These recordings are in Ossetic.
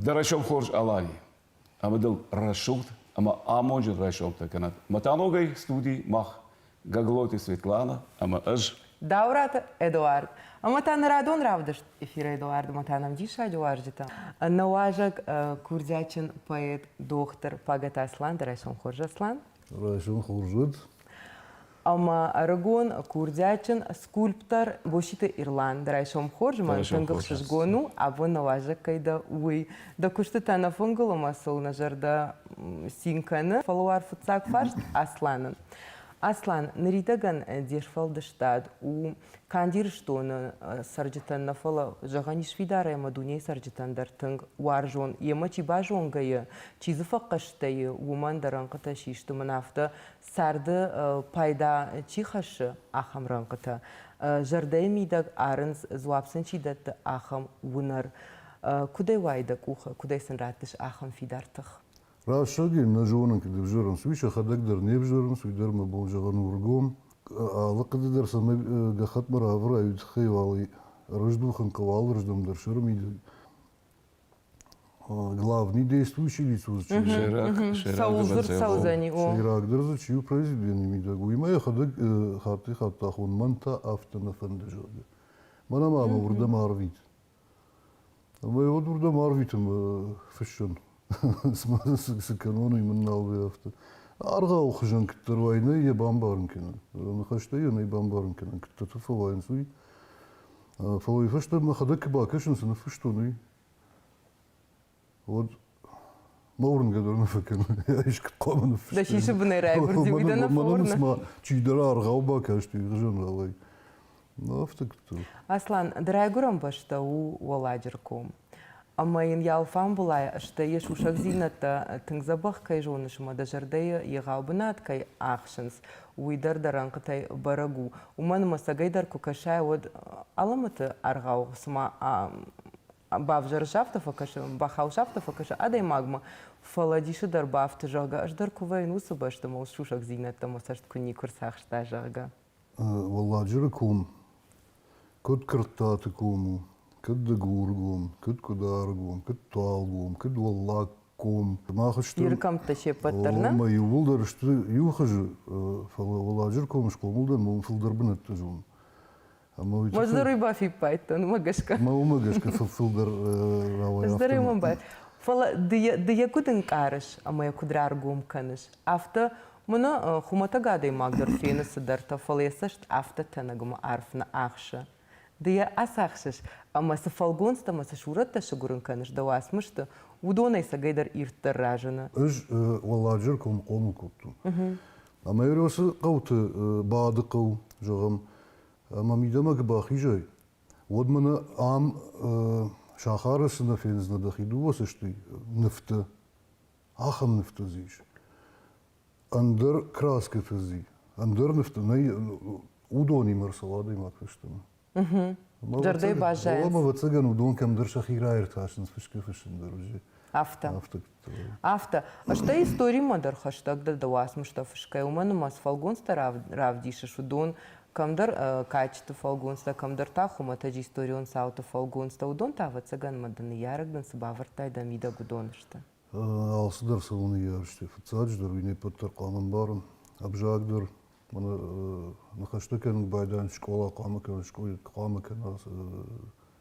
Дӕ райсом хорз, Алани! Ӕмӕ дыл рӕсугъд ӕмӕ амонджын райсомтӕ кӕнӕд. Мӕ та ногӕй студи мах Гаглойты Светлана ӕмӕ ӕз. Даураты Эдуард. Ӕмӕ та нӕ радон равдыст эфиры Эдуард ӕмӕ та нӕм диссаджы уазджытӕ. Нӕ уазӕг курдиатджын поэт, дохтыр Пагӕты Аслан. Дӕ райсом хорз, Аслан. Райсом хорз уыд. Ӕмӕ ӕрыгон курдиатджын скульптор Госиты Ирлан райсом хорз, мӕн тынг ӕхсызгон у, абон нӕ уазӕг кӕй дӕ, уый. Дӕ куыстытӕ нӕ фынгыл ӕмӕ сыл нӕ зӕрдӕ цин кӕны. Фӕлӕ уар фыццаг фарст Асланӕн. Аслан, ныридӕгӕн де сфӕлдыстад у канд Ирыстоны цӕрджытӕн нӕ, фӕлӕ, зӕгъӕн ис фидарӕй ӕмӕ дунейы цӕрджытӕн дӕр тынг уарзон. Йемӕ чи базонгӕ и, чи дзы фӕхъӕстӕ и, уымӕн дӕ рӕнхъытӕ систы мын афтӕ царды пайда чи хӕссы, ахӕм рӕнхъытӕ. Зӕрдӕйы мидӕг арынц, дзуапп сын чи дӕтты, ахӕм уынӕр. Куыдӕй уайы дӕ къухы, куыдӕй сын раттыс ахӕм фидар тых? Рӕсӕгӕй нӕ зонын, куыд ӕвзӕрынц, уый сӕхӕдӕг дӕр не взӕрынц, уый дӕр мӕ бон зӕгъын у ӕргом. Алы хъуыды дӕр цӕмӕй гӕххӕтмӕ равӕрай, уый тыххӕй уал ӕрыздухын хъӕуы алырздӕм дӕр сӕры мидӕг. Главный действующий лицо Цӕуыл дзырд о. Сӕйрагдӕр дзы чи у произведение мидӕг, уый ма йӕхӕдӕг хаттӕй-хатт ахон, мӕн та афтӕ нӕ фӕнды, зӕгъгӕ. Мӕнӕ ма мӕ уырдӕм арвит. Ӕмӕ уӕд уырдӕм арвитын фыссын. Цыма цы кӕнон, уый мын нал у афтӕ. Аргъауы хуызӕн куыддӕр уай, нӕ йӕ бамбарын кӕнын. Ныхӕстӕ йӕ нӕ бамбарын кӕнын, куыддӕрты фӕуайынц, уый. Фӕлӕ уый фӕстӕ мӕхӕдӕг куы бакӕсын, цы ныффыстон, уый, уӕд мӕ уырнгӕ дӕр нӕ фӕкӕны. Искуы хъуамӕ ныффыстон. Дӕ сисы бынӕй райгуырди, уый дӕ нӕ фӕуырны? Мӕнӕн цыма чидӕр аргъау бакасти, хуызӕн рауай. Ну, афтӕ Аслан, ды райгуырӕн бӕстӕ у Уӕлладжыры ком. Ӕмӕ йын йӕ алфамбылай стӕй йӕ сусӕгдзинӕдтӕ тынг дзӕбӕх кӕй зоныс ӕмӕ дӕ зӕрдӕйы егъау бынат кӕй ахсынц, уый дӕр дӕ рӕнхъытӕй бӕрӕг у. Уымӕн ӕмӕ цӕгӕйдӕр куы кӕсай, уӕд алӕмӕты аргъау цыма бавзӕрыс, афтӕ фӕкӕсы, бахауыс, афтӕ фӕкӕсы адӕймагмӕ, фӕлӕ дисы дӕр бафты, зӕгъгӕ, ӕз дӕр куы вӕййын уыцы бӕсты, мӕ сусӕгдзинӕдтӕ мӕ цӕст куы никуы рцахста, зӕгъгӕ. Уӕлладжыры ком куыд Куырттаты ком у, куыд Дыгургом, куыд Къуыдаргом, куыд Туалгом, куыд Уӕллагком. Мах сты Иры кӕмттӕ се ппӕт дӕр, нӕ? Ӕмӕ иууылдӕр сты иу хуызы, фӕлӕ Уӕлладжыры комы схъомыл дӕн, уым фылдӕр бынӕттӕ зонын. Ӕмӕ уый Ӕз дӕр уый бафиппайдтон, уымӕ гӕсгӕ. Мӕ уымӕ гӕсгӕ фылдӕр рауайы. Ӕз дӕр уымӕн ба. Фӕлӕ ды йӕ куыд ӕнкъарыс ӕмӕ йӕ куыд раргом кӕныс, афтӕ Мӕнӕ хуымӕтӕг адӕймаг дӕр фены цыдӕртӕ, фӕлӕ йӕ цӕст афтӕ тӕнӕгмӕ арф нӕ ахсы. Ды йӕ ацахсыс ӕмӕ цы фӕлгонцтӕ ӕмӕ цы сурӕттӕ сыгуырын кӕныс дӕ уацмысты, уыдонӕй цӕгӕйдӕр ирддӕр разыны. Ӕз Уӕлладжыр комы хъомыл кодтон. Ӕмӕ Еросы хъӕуты Бады хъӕу, зӕгъӕм, ӕмӕ мидӕмӕ куы бахизай, уӕд мӕнӕ ам сахары цы нӕ фендзынӕ дӕхи дыууӕ цӕсты нывтӕ, ахӕм нывтӕ дзы ис. Ӕндӕр краскӕтӕ дзы, ӕндӕр нывтӕ нӕй, уыдонимӕ ӕрцӕуы адӕймаг фӕстӕмӕ. Зӕрдӕйы баззайынц. Ӕвӕццӕгӕн, уыдон кӕмдӕр сӕхи раиртасынц фысгӕ-фыссын дӕр уже. Афтӕ. Афтӕ. Стӕй историмӕ дӕр хӕстӕг дӕр дӕ уацмыстӕ фысгӕ, уымӕн ӕмӕ цы фӕлгонцтӕ равдисыс, уыдон кӕмдӕр кадджыты фӕлгонцтӕ, кӕмдӕр та хуымӕтӕджы историон цауты фӕлгонцтӕ, уыдон та, ӕвӕццӕгӕн, мӕ дӕ ныййарӕг дын цы бавӕрдтай дӕ мидӕг, уыдон сты. Алцыдӕр цӕуы ныййарджытӕй. Фыццаджыдӕр уый не ппӕт дӕр хъуамӕ ӕмбарӕм. Ӕвзаг дӕр, мӕнӕ ныхӕстӕ кӕнын байдайын скъола хъуамӕ кӕна, хъуамӕ кӕна,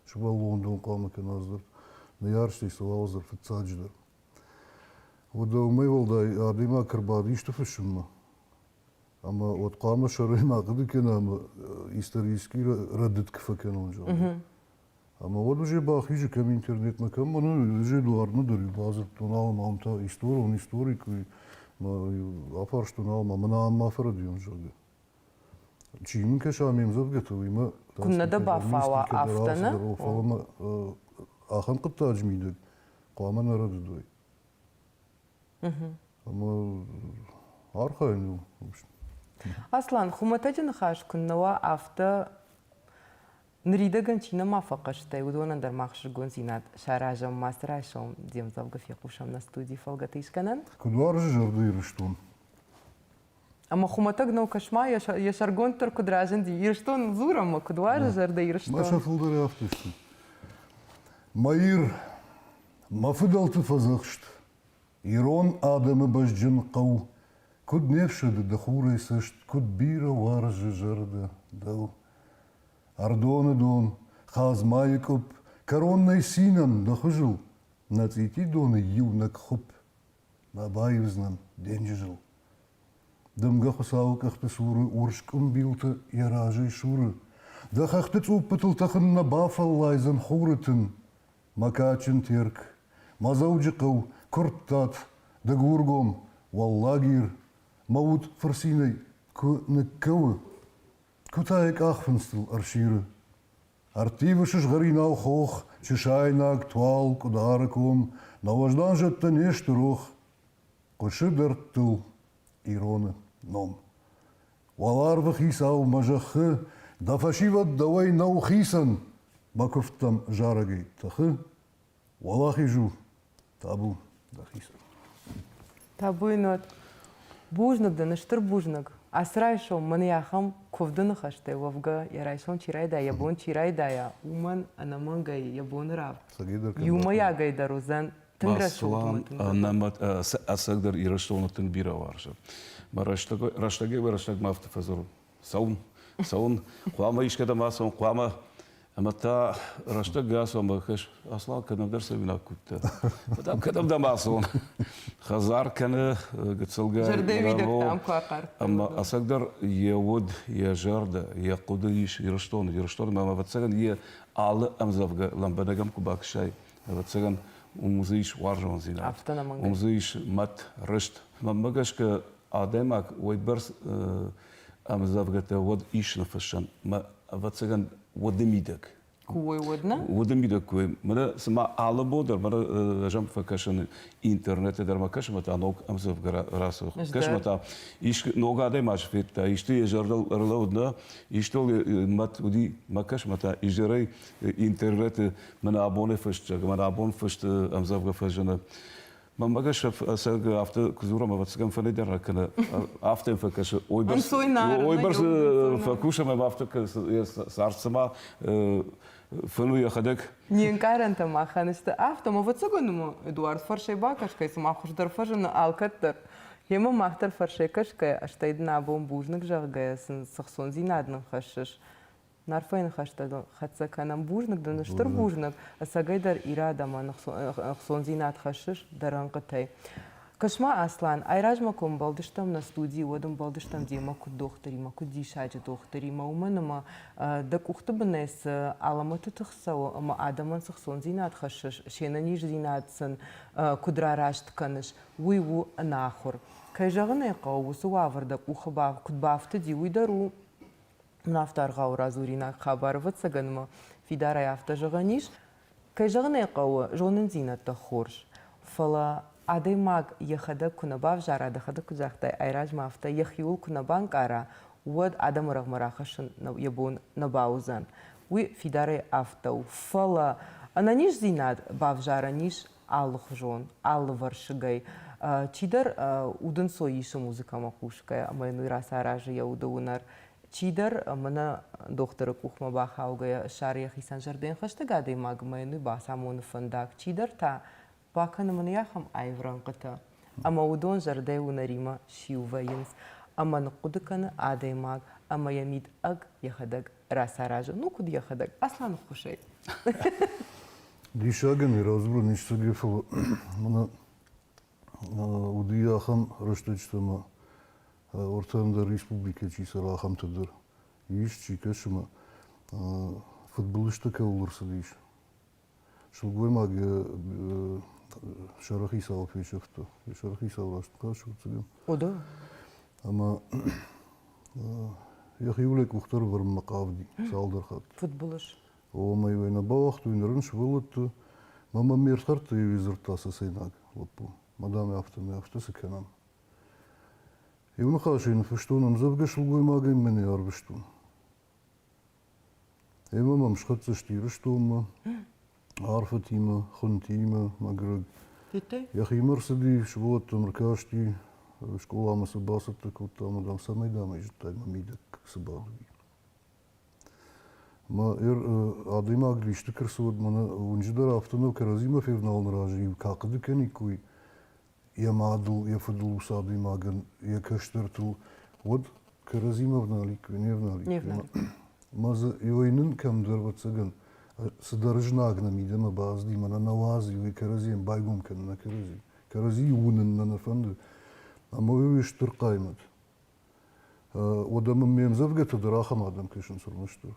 сывӕллондон хъуамӕ кӕна дзырд. Ныййарджытӕй цӕуы алцыдӕр фыццаджыдӕр. Уӕдӕ уымӕй уӕлдай адӕймаг ӕрбады исты фыссынмӕ, ӕмӕ уӕд хъуамӕ сӕрӕй ма хъуыды кӕна ӕмӕ исторический рӕдыд куы фӕкӕнон, зӕгъгӕ. Ӕмӕ уӕд уже бахизы кӕм интернетмӕ, кӕм мӕнӕ уже дуармӕ дӕр бадзырдтон, ал ӕмӕ ам та исторон историк афарстон, ал ӕмӕ мӕнӕ ам ма фӕрӕдийон, зӕгъгӕ. Чи мын кӕса ме мдзӕвгӕтӕ, уый мӕ Куыннӕ дӕ бафауа, афтӕ нӕ? Фӕлӕ мӕ ахӕм хъуыддаджы мидӕг хъуамӕ нӕ рӕдыдой. Ӕмӕ архайын Аслан, хуымӕтӕджы ныхас куыннӕ уа, афтӕ Ныридӕгӕн чи нӕма фӕхъӕстӕ, уыдонӕн дӕр ма ӕхсызгондзинад саразӕм, ма цы райсом де мдзӕвгӕ фехъусӕм нӕ студийы фӕлгӕты искӕнӕн. Куыд уарзы зӕрдӕ Ирыстон? Ӕмӕ хуымӕтӕг нӕу, кӕс-ма, йӕ сӕргонд дӕр куыд разынди. Ирыстон дзурӕм, ӕмӕ куыд уарзы зӕрдӕ Ирыстон. Мӕ сӕ фылдӕр афтӕ сты. Мӕ Ир, Мӕ фыдӕлты фӕдзӕхст, ирон адӕмы бӕзджын хъӕу, куыд не фсӕды дӕ хурӕй цӕст, куыд бирӕ уарзы зӕрдӕ дӕу. Ӕрдоны дон, Хадзмайы къуыпп, кӕрон нӕй цинӕн дӕ хуызыл, нӕ цъити доны иунӕг хуыпп нӕ баивдзынӕн денджызыл. Дымгӕ Хуыцауы къӕхты цуры урс къуымбилты йӕ разӕй суры. Дӕ хӕхты цъуппытыл тӕхын нӕ бафӕллайдзӕн хуры тын. Мӕ кадджын Терк, мӕ Дзӕуджыхъӕу, Куырттат, Дыгургом, Уӕллагир, мӕ уд фырцинӕй куы ныккӕуы, куы та йӕ къахфындзтыл ӕрсиры. Ӕрттивы сызгъӕринау хох, чысайнаг, туал, къуыдары ком, нӕ уӕздан зӕдтӕ не сты рох. Хъуысы дӕрдтыл ироны ном. Уӕларвы хицау мӕ зӕххы, дӕ фӕсивӕд дӕуӕй нӕу хицӕн, мӕ куывдтӕм зарӕгӕй тӕхы. Уӕлахиз у, табу дӕхицӕн. Табуйы нот. Бузныг дын, стыр бузныг. Ацы райсом мын ахӕм куывды ныхӕстӕй уӕвгӕ йӕ райсом чи райдайа, йӕ бон чи райдайа, уымӕн ӕнӕмӕнгӕй йӕ боны рав иумӕйагӕй дӕр уыдзӕн тынг рӕсугъд. Ӕцӕгдӕр Ирыстоны тынг бирӕ уарзы. Мӕ рӕстӕгӕй-рӕстӕгмӕ афтӕ фӕдзуры, цӕуын, цӕуын, хъуамӕ искӕдӕм ацӕуын, хъуамӕ. Ӕмӕ та рӕстӕг ацу ӕмӕ Аслан кӕдӕмдӕр цӕуинаг куыдтӕ. Фӕдӕм кӕдӕм дӕм ацӕуон. Хӕдзар кӕны гыццылгай. Зӕрдӕ куы ахъардта. Ӕмӕ ӕцӕгдӕр йӕ уд, йӕ зӕрдӕ, йӕ хъуыды ис Ирыстоны. Ирыстоны ӕмӕ ӕвӕццӕгӕн йӕ алы ӕмдзӕвгӕ лӕмбынӕг ӕм куы бакӕсай, ӕвӕццӕгӕн, уым дзы ис уарзондзинад, уым дзы ис мӕт, рыст. Мӕнмӕ гӕсгӕ, адӕймаг уыйбӕрц ӕмдзӕвгӕтӕ уӕд ис ныффыссӕн, мӕ, ӕвӕццӕгӕн, уды мидӕг. Куы уой, уӕд нӕ? Уды мидӕг куы уой. Мӕнӕ цыма алы бон дӕр мӕнӕ ӕз ӕм фӕкӕсын интернеты дӕр ма кӕсын, та ног ӕмдзӕвгӕ рацӕуы. Кӕсын та ис ног адӕймаджы федта, исты йӕ зӕрдыл ӕрлӕууыд, нӕ, истыл мӕт уыди, мӕ кӕс, та изӕрӕй интернеты мӕнӕ абоны фыст, зӕгъ, мӕнӕ абон фыст ӕмдзӕвгӕ фӕзыны. Мӕнмӕ гӕсгӕ ӕцӕг афтӕ куы дзурӕм, ӕвӕццӕгӕн фӕнӕй дӕр ракӕны, афтӕ йӕм фӕкӕсы. Ой бӕрц фӕкусӕм ӕмӕ афтӕ цард цыма фыну йӕхӕдӕг. Не нкъарӕнтӕ махӕн сты афтӕ, ӕмӕ ӕвӕццӕгӕн ӕмӕ Эдуард фӕрсӕй бакӕсгӕ, цыма хуыздӕр фӕзыны алкӕддӕр. Йемӕ мах дӕр фӕрсӕй кӕсгӕйӕ, стӕй дын абон бузныг зӕгъгӕйӕ сын цы хцондзинад нын хӕссыс, Арфӕйы ныхӕстӕ дын хӕццӕ кӕнӕм. Бузныг дын, стыр бузныг. Ӕцӕгӕйдӕр Ирӕ адӕмӕн ӕхцондзинад хӕссыс дӕ рӕнхъытӕй. Кӕс-ма, Аслан, айразмӕ куы ӕмбӕлдыстӕм нӕ студийы, уӕд ӕмбӕлдыстӕм демӕ куыд дохтыримӕ, куыд диссаджы дохтыримӕ, уымӕн ӕмӕ дӕ къухты бынӕй цы алӕмӕты тых цӕуы ӕмӕ адӕмӕн цы хцондзинад хӕссыс, се нӕниздзинад сын куыд рараст кӕныс, уый у ӕнахуыр. Кӕй зӕгъын ӕй хъӕуы, уыцы уавӕр дӕ къухы куыд бафтыди, уый дӕр у Афтӕ аргъауы радзуринаг хабар, ӕвӕццӕгӕн ма фидарӕй афтӕ зӕгъӕн ис. Кӕй зӕгъын ӕй хъӕуы, зонындзинӕдтӕ хорз, фӕлӕ адӕймаг йӕхӕдӕг куы нӕ бавзара, дӕхӕдӕг куыд загътай, айразмӕ афтӕ йӕхиуыл куы нӕ банкъара, уӕд адӕмы рӕгъмӕ рахӕссын йӕ бон нӕ бауыдзӕн. Уый фидарӕй афтӕ у. Фӕлӕ ӕнӕниздзинад бавзарӕн ис алыхуызон, алывӕрсыгӕй. Чидӕр удӕнцой исы музыкӕмӕ хъусгӕйӕ ӕмӕ йын уый рацаразы йӕ уды уынӕр. Чидӕр мӕнӕ дохтыры къухмӕ бахаугӕйӕ ссары йӕхицӕн зӕрдӕйӕн адӕймаг ӕмӕ йын уый бацамоны фӕндаг. Чидӕр та бакӕны мын ахӕм аив рӕнхъытӕ, ӕмӕ уыдон зӕрдӕйы уынӕримӕ сиу вӕййынц. Ӕмӕ ныхъхъуыды кӕны адӕймаг ӕмӕ йӕ мидӕг йӕхӕдӕг рацаразы. Ну, куыд йӕхӕдӕг, Асланы ххуысӕй. Диссагӕн йӕ радзурын ис цӕгӕй, фӕлӕ мӕнӕ уыди ахӕм рӕстӕджытӕ ӕмӕ уӕртӕ ӕндӕр республикӕйы чи цӕры, ахӕмтӕ дӕр ис, чи кӕсы ӕмӕ фыдбылызтӕ кӕуыл ӕрцыдис. Сылгоймаг йӕ сӕрыхицауы фесӕфта. Йӕ сӕрыхицау раст ныхас ӕвӕццӕгӕн. О, да. Ӕмӕ йӕхиуыл къухтӕ ӕрӕвӕрынмӕ хъавыди цалдӕр хатты. Фыдбылыз. Омӕ-иу ӕй нӕ бауагътой, ныр ын сывӕллӕтты мӕ мӕм ме рдхӕрдтӕ-иу дзырдта цӕцӕйнаг лӕппу. Мадам, афтӕ мӕ афтӕ цы кӕнӕм? Иу ныхасӕй ныффыстон ӕмдзӕвгӕ сылгоймагӕй мӕ не арвыстон. Ӕмӕ мӕм схӕццӕ сты Ирыстонмӕ, арфӕтимӕ, хуынтимӕ, мӕгуырӕг. Йӕхимӕ рцыди, сывӕллӕттӕм ӕркасти, скъоламӕ сӕ бацӕттӕ кодта ӕмӕ, дам, цӕмӕй, дам, ӕй зыдтай, мӕ мидӕг цы бадуи. Ма адӕймаг исты куы рцӕуӕд, мӕнӕ уынджы дӕр афтӕ нӕу, кӕрӕдзимӕ февналыны разы-иу куы ахъуыды кӕниккой йӕ мадыл, йӕ фыдыл уыцы адӕймагӕн, йӕ кӕстӕртыл, уӕд кӕрӕдзимӕ вналиккой, не вналиккой. Ма дзы иуӕй нын кӕмдӕр, ӕвӕццӕгӕн, цыдӕр знаг нӕ мидӕмӕ бацыди, мӕнӕ нӕ уадзы, иуӕй кӕрӕдзийӕн байгом кӕнын нӕ кӕрӕдзи. Кӕрӕдзийы уынын нӕ нӕ фӕнды. Ӕмӕ уый стыр хъаймӕт. Уӕдӕ мын ме мдзӕвгӕтӕ дӕр ахӕм адӕм кӕсынц ӕрмӕстдӕр.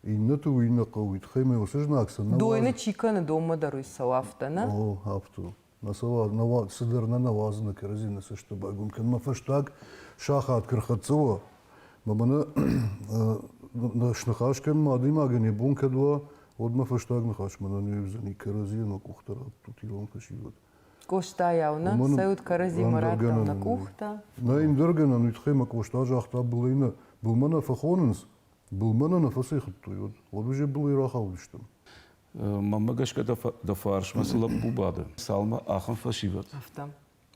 Иннӕты уый нӕ хъӕуы, уый тыххӕй мӕ уыцы знаг цы нӕ Дойны чи кӕны, донмӕ дӕр уый цӕуы афтӕ, нӕ? О, афтӕ. Нӕ цӕуа, нӕ цыдӕр нӕ нӕ уадзы нӕ кӕрӕдзи нӕ цӕсты байгом кӕн. Мӕ фӕстаг сахат куы рхӕццӕ уа, мӕ мӕнӕ сныхас кӕн мӕ адӕймагӕн йӕ бон кӕд уа, уӕд мӕ фӕстаг ныхас мӕнӕн не уыдзӕни, кӕрӕдзийӕн мӕ къухтӕ раттут, ирон фӕсивӕд. Къостайау, нӕ? Цӕут кӕрӕдзимӕ раттӕм нӕ къухтӕ. Нӕ ӕндӕргӕнӕн, уый тыххӕй мӕ Къоста загъта, былӕй нӕ, былмӕ нӕ фӕхонынц, былмӕ нӕ нӕ фӕцӕйхуыдтой, уӕд, уӕд уже былӕй рахаудыстӕм. Мӕнмӕ гӕсгӕ дӕ фарсмӕ цы лӕппу бады, цалынмӕ ахӕм фӕсивӕд. Афтӕ.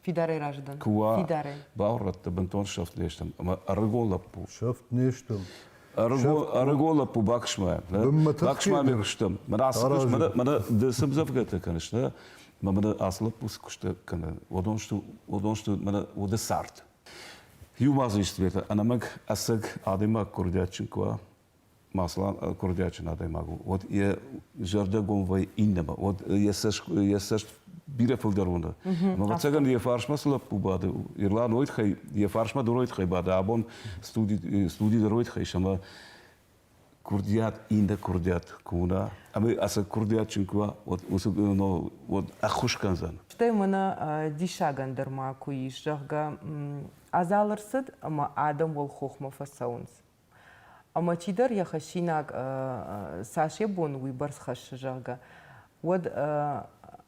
Фидарӕй разы дӕн. Куы уа, Фидарӕй. баурӕдта, бынтон сӕфт не стӕм. Ӕмӕ ӕрыгон лӕппу. Сӕфт не стӕм. Ӕрыгон лӕппу баксмӕ. Баксмӕ ме рстӕм. Мӕнӕ ацы мӕнӕ ды цы мдзӕвгӕтӕ кӕныс, нӕ? Мӕнӕ ацы лӕппу цы куысты кӕны, уыдон сты, уыдон сты мӕнӕ уды цард. Иу ма дзы исты ӕнӕмӕнг ӕцӕг адӕймаг курдиатджын куы уа, Маслан курдиатджын адӕймаг у, уӕд йӕ зӕрдӕ гом вӕййы иннӕмӕ, уӕд йӕ цӕст бирӕ фылдӕр уыны. Ӕмӕ ӕвӕццӕгӕн йӕ фарсмӕ цы лӕппу бады, Ирлан уый тыххӕй, йӕ фарсмӕ дӕр уый тыххӕй бады, абон студи дӕр уый тыххӕй ис, ӕмӕ курдиат иннӕ курдиат куы уына, ӕмӕ ӕцӕг курдиатджын куы уа, уӕд уыцы уӕд ӕххуыс кӕндзӕн. Стӕй мӕнӕ диссагӕн дӕр ма куы ис, зӕгъгӕ, адзал ӕрцыд ӕмӕ адӕм уӕлхохмӕ фӕцӕуынц. Ӕмӕ чидӕр йӕ хӕссинаг цас йӕ бон уыйбӕрц хӕссы, зӕгъгӕ, уӕд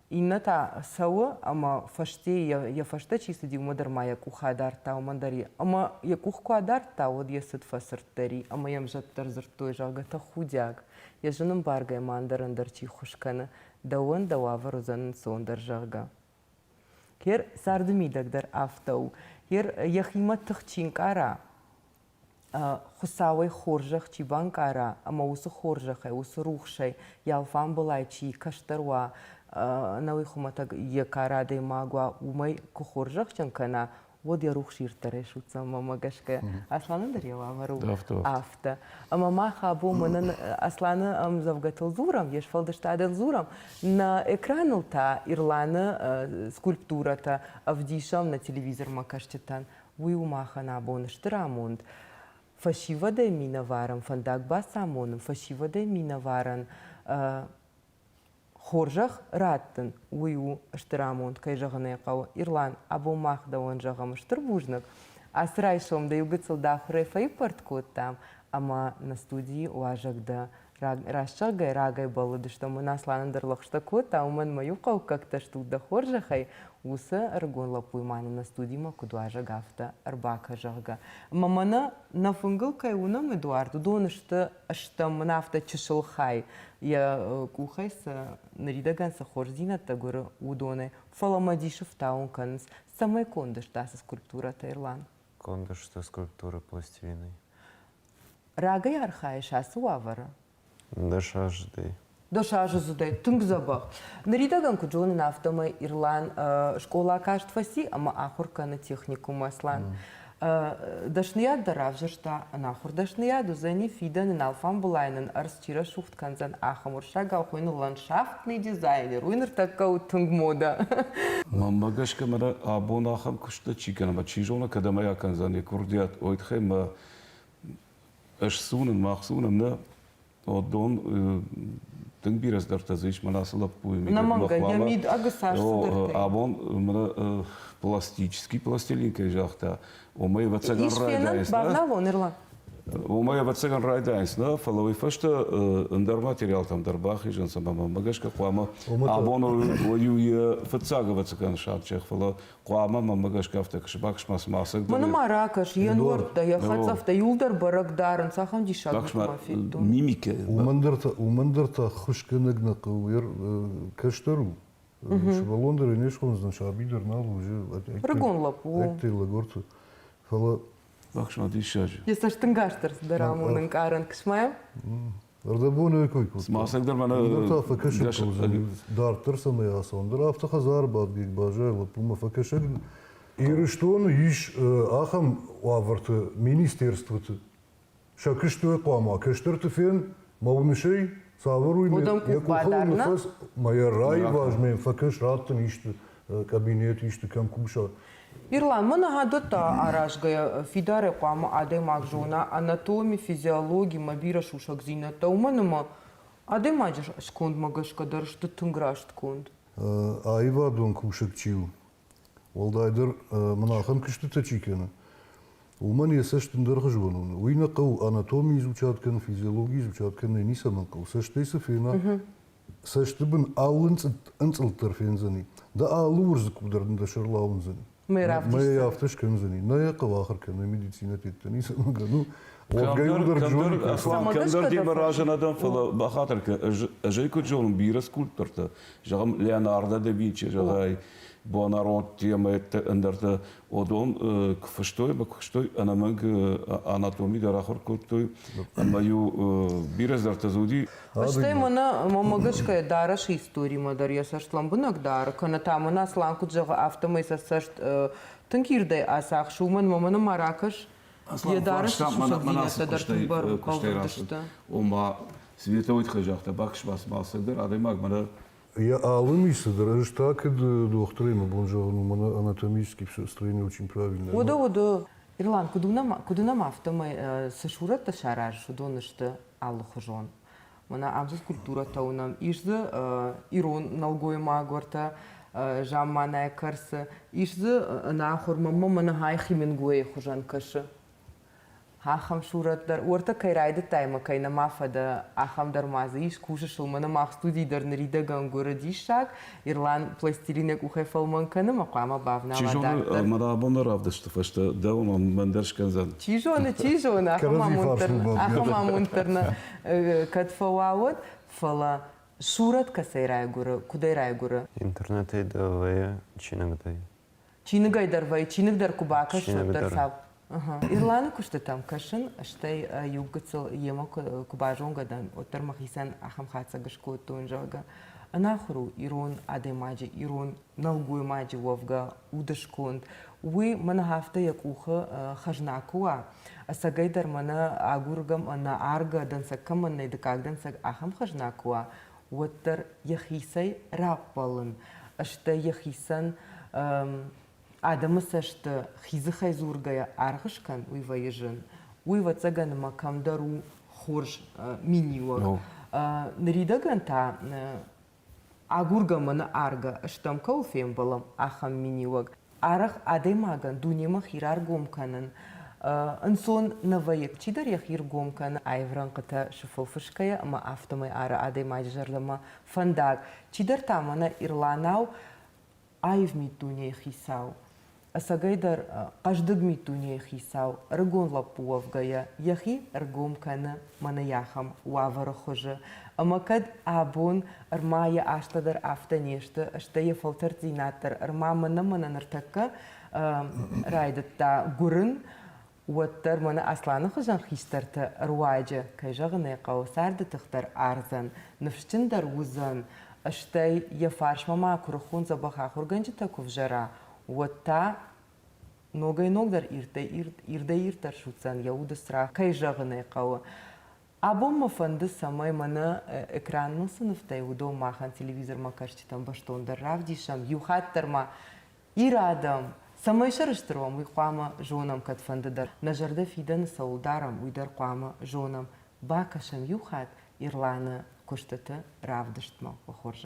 иннӕ та цӕуы ӕмӕ фӕсте йӕ фӕстӕ чи цыди, уымӕ дӕр ма йӕ къух адардта, уымӕн дӕр ӕмӕ йӕ къух куы адардта, уӕд йӕ цыд фӕцырддӕр и ӕмӕ йӕм зӕдтӕ ӕрдзырдтой, зӕгъгӕ, тӕхудиаг, йӕ зын ӕмбаргӕ ма ӕндӕр ӕндӕр чи ххуыс кӕны, дӕуӕн дӕ уавӕр уыдзӕн ӕнцондӕр, зӕгъгӕ. Гер царды мидӕг дӕр афтӕ у. Гер йӕхимӕ тых чи нкъара, Хуыцауӕй хорзӕх чи банкъара ӕмӕ уыцы хорзӕхӕй, уыцы рухсӕй йӕ алфамбылай чи кӕстӕр уа, ӕнӕуый хуымӕтӕг йӕ кары адӕймаг уа, уымӕй куы хорзӕхджын кӕна, уӕд йӕ рухс ирддӕрӕй судздзӕн мӕнмӕ гӕсгӕ. Асланӕн дӕр йӕ уавӕр у афтӕ. Ӕмӕ мах абон мӕнӕн Асланы ӕмдзӕвгӕтыл дзурӕм, йе сфӕлдыстадыл дзурӕм, нӕ экраныл та Ирланы скульптурӕтӕ ӕвдисӕм нӕ телевизормӕ кӕсджытӕн. Уый у махӕн абон стыр амонд. Фӕсивӕдӕй минӕварӕн фӕндаг бацамонын, фӕсивӕдӕй минӕварӕн хорзӕх раттын, уый у стыр амонд, кӕй зӕгъын ӕй хъӕуы. Ирлан, абон мах дӕуӕн зӕгъӕм стыр бузныг. Ацы райсом дӕ иу гыццыл дӕ ахуырӕй фӕиппӕрд кодтам, ӕмӕ нӕ студийы уазӕг дӕ. Раст зӕгъгӕй, рагӕй бӕллыдыстӕм, уын Асланӕн дӕр лӕгъстӕ кодта, уымӕн мӕ иу хъӕуккӕгтӕ стут дӕ хорзӕхӕй, уыцы ӕрыгон лӕппуйы ма нын нӕ студимӕ куыд уазӕг, афтӕ ӕрбакӕ, зӕгъгӕ. Ӕмӕ мӕнӕ нӕ фынгыл кӕй уынӕм, Эдуард, уыдон сты стӕм, мӕнӕ афтӕ чысыл хай, йӕ къухӕй цы ныридӕгӕн цы хорздзинӕдтӕ гуыры, уыдонӕй. Фӕлӕ мӕ дисы фтауын кӕнынц, цӕмӕй конд сты ацы скульптурӕтӕ, Ирлан? Конд сты скульптурӕ пластилинӕй. Рагӕй архайыс ацы уавӕры? Дӕсаздзыдӕй. Дӕсаздзыдӕй, тынг дзӕбӕх. Ныридӕгӕн куыд зонын, афтӕмӕй Ирлан скъола каст фӕци ӕмӕ ахуыр кӕны техникумы Аслан. Дӕсныйад дӕр равзӕрста ӕнахуыр дӕсныйад уыдзӕни фидӕны алфамбылай нын ӕрдз чи рӕсугъд кӕндзӕн, ахӕм уырыссагау хуыйны ландшафтный дизайнер. Уый ныртӕккӕ у тынг модӕ. Мӕнмӕ гӕсгӕ мӕнӕ абон ахӕм куыстытӕ чи кӕны ӕмӕ чи зоны, кӕдӕм ӕй акӕндзӕн йӕ курдиат, уый тыххӕй мӕ ӕз цы уынын, мах цы уынӕм, нӕ дон тынг бирӕ цыдӕртӕ дзы ис, мӕнӕ ацы лӕппуйы мидӕг Нӕмӕнгӕ, йӕ мид ӕгӕр цыдӕртӕ. Абон мӕнӕ пластический пластилин кӕй загъта, уымӕй ӕвӕццӕгӕн райдайынц. Бавналон, Ирлан. Уымӕй ӕвӕццӕгӕн райдайынц, нӕ, фӕлӕ уый фӕстӕ ӕндӕр материалтӕм дӕр бахизынц ӕмӕ мӕнмӕ гӕсгӕ хъуамӕ абон уый йӕ фыццаг ӕвӕццӕгӕн санчъех, фӕлӕ хъуамӕ мӕнмӕ гӕсгӕ афтӕ кӕсы, бакӕс-ма цыма ӕцӕг Мӕнӕ ма ракӕс, йе нуӕрттӕ, йӕ хӕцъӕфтӕ иуылдӕр бӕрӕг дарынц, ахӕм диссаг ма федтон. Мимикӕ. Уымӕн дӕр та ӕххуысгӕнӕг нӕ хъӕуы, кӕстӕр у. Сывӕллон дӕр ӕй не схондзӕн, саби дӕр нал у. Рыгон лӕппу. Ӕдде лӕгорты. Фӕлӕ Бахсма диссаджы. Йӕ цӕстӕнгас дӕр цыдӕр амоны ӕнкъарӕн кысмӕ. Ӕрдӕбоны кой кодта. Цыма ӕцӕгдӕр мӕнӕ Ӕндӕр та фӕкӕсӕг хъӕудзӕни. Дарддӕр цӕмӕй ацӕуон дӕр, афтӕ хӕдзары бадгӕ баззайы лӕппумӕ фӕкӕсӕг. Ирыстоны ис ахӕм уавӕрты министерствоты. Сӕ куыстой хъуамӕ кӕстӕрты фен, мӕ уынысӕй, цавӕр уый йӕ къухыл ныффӕс, мӕ йӕ раиваз, мӕ фӕкӕс, раттын исты кабинет, исты кӕм куса. Ирлан, мӕн ахӕдӕттӕ аразгӕйӕ фидарӕй хъуамӕ адӕймаг зона анатоми, физиологи мӕ бирӕ сусӕгдзинӕдтӕ, уымӕн ӕмӕ адӕймаджы скондмӕ гӕсгӕ дӕр сты тынг раст конд. Аивадон кусӕг чи у, уӕлдайдӕр мын ахӕм куыстытӕ чи кӕны, уымӕн йӕ цӕст ӕндӕрхуызон уыны. Уый нӕ хъӕуы анатоми изучат кӕнын, физиологи изучат кӕнын ницӕмӕн хъӕуы. Цӕстӕй цы фена, цӕсты бын алы ӕнцъылд дӕр фендзӕни. Дӕ алы уырзыкъу дӕр дын дӕ сӕрыл ауындзӕни. Мӕ афтӕ скӕндзӕни. Нӕ йӕ хъӕуы ахуыр кӕнын медицинӕ тедтӕ ницӕмӕн кӕны. Кӕмдӕр демӕ разы нӕ дӕн, фӕлӕ бахатыр кӕн, ӕз ӕй куыд зонын, бирӕ скульптортӕ, зӕгъӕм, Леонардо да Винчи, зӕгъай, Буонаротти ӕмӕ ӕндӕртӕ, уыдон куы фыстой ӕмӕ куыстой, ӕнӕмӕнг анатоми дӕр ахуыр кодтой, ӕмӕ-иу бирӕ цыдӕртӕ дзы уыди. Стӕй мӕнӕ мӕнмӕ гӕсгӕ дарӕсы историмӕ дӕр йӕ цӕст лӕмбынӕг дары, кӕнӕ та мӕнӕ Аслан куыд зӕгъы, афтӕмӕй сӕ цӕст тынг ирдӕй ацахсы, уымӕн ӕмӕ мӕнӕ ма ракӕс, йӕ дарӕсы сусӕгдзинӕдтӕ дӕр тынг бӕлвырд сты. Ома, Светӕ уый тыххӕй загъта, бакӕс ма, цыма ӕцӕгдӕр адӕймаг мӕнӕ Я алы мисы дӕр ӕз та кӕд дохтырӕй мӕ бон зӕгъын у, мӕнӕ анатомический строение очень правильное. Уыды, уыды. Ирлан, куыд уынӕм, куыд уынӕм, афтӕмӕй цы сурӕттӕ саразыс, уыдон сты алыхуызон. Мӕнӕ ам цы скульптурӕтӕ уынӕм, ис дзы ирон нӕлгоймаг уӕртӕ замманайы кӕрцы, ис дзы ӕнахуыр, мӕнмӕ мӕнӕ хай Хемингуэйы хуызӕн кӕсы. Ахӕм сурӕт дӕр, уӕртӕ кӕй райдыдтай ӕмӕ кӕй нӕма фӕдӕ, ахӕм дӕр ма дзы ис, кусыс ыл, мӕнӕ мах студийы дӕр ныридӕгӕн гуыры диссаг, Ирлан пластилин йӕ къухӕй фӕлмӕн кӕны ӕмӕ хъуамӕ бавнала Чи зоны, дарддӕр. мӕ абоны равдысты фӕстӕ дӕуыл мӕн дӕр скӕндзӕн. Чи зоны, чи зоны, ахӕм амонд дӕр, ахӕм амонд дӕр нӕ кӕд фӕуа, уӕд, фӕлӕ сурӕт кӕцӕй райгуыры, куыдӕй райгуыры? Интернетӕй дӕ вӕййы чиныгдӕй. Чиныгӕй дӕр вӕййы, чиныг дӕр куы бакӕсы, уӕддӕр цав. Ирланы куыстытӕм кӕсын, стӕй иу гыццыл йемӕ куы базонгӕ дӕн, уӕддӕр мӕхицӕн ахӕм хатдзӕг скодтон, зӕгъгӕ, ӕнахуыр у ирон адӕймаджы, ирон нӕлгоймаджы уӕвгӕ удысконд. Уый мӕнӕ афтӕ йӕ къухы хӕзна куы уа, ӕцӕгӕйдӕр мӕнӕ агургӕ ӕмӕ аргӕ дӕнцӕг кӕмӕн нӕй, дыккаг дӕнцӕг ахӕм хӕзна куы уа, уӕддӕр йӕхицӕй раппӕлын, стӕй йӕхицӕн адӕмы цӕсты хи дзыхӕй дзургӕйӕ аргъ скӕн, уый вӕййы зын. Уый, ӕвӕццӕгӕн, ӕмӕ кӕмдӕр у хорз миниуӕг. Ныридӕгӕн та агургӕ ӕмӕ нӕ аргӕ стӕм кӕуыл фембӕлӕм, ахӕм миниуӕг. Арӕх адӕймагӕн дунемӕ хи раргом кӕнын ӕнцон нӕ вӕййы. Чидӕр йӕхи ргом кӕны аив рӕнхъытӕ сыфыл фысгӕйӕ ӕмӕ афтӕмӕй ары адӕймаджы зӕрдӕмӕ фӕндаг. Чидӕр та мӕнӕ Ирланау аив миддунейы хицау. Ӕцӕгӕйдӕр хъӕздыг миддунейы хицау, ӕрыгон лӕппу уӕвгӕйӕ, йӕхи ӕргом кӕны мӕнӕ ахӕм уавӕры хуызы. Ӕмӕ кӕд абон ӕрма йӕ азтӕ дӕр афтӕ не сты, стӕй йӕ фӕлтӕрддзинад дӕр ӕрма мӕнӕ-мӕнӕ ныртӕккӕ райдыдта гуырын, уӕддӕр мӕнӕ Асланы хуызӕн хистӕрты руаджы, кӕй зӕгъын ӕй хъӕуы, царды тых дӕр ардзӕн, ныфсджындӕр уыдзӕн, стӕй йӕ фарсмӕ ма куырыхон дзӕбӕх ахуыргӕнджытӕ куы взӕра, уӕд та ногӕй-ногдӕр ирдӕй-ирддӕр судздзӕн йӕ уды цырагъ, кӕй зӕгъын ӕй хъӕуы. Абон мӕ фӕнды, цӕмӕй мӕнӕ экраныл цы нывтӕй, уыдон махӕн телевизормӕ кӕсджытӕн бӕстондӕр равдисӕм. Иу хатт дӕр ма Иры адӕм, цӕмӕй сӕрыстыр уӕм, уый хъуамӕ зонӕм кӕдфӕнды дӕр. Нӕ зӕрдӕ фидӕны цӕуыл дарӕм, уый дӕр хъуамӕ зонӕм. Бакӕсӕм иу хатт Ирланы куыстыты равдыстмӕ. Хорз.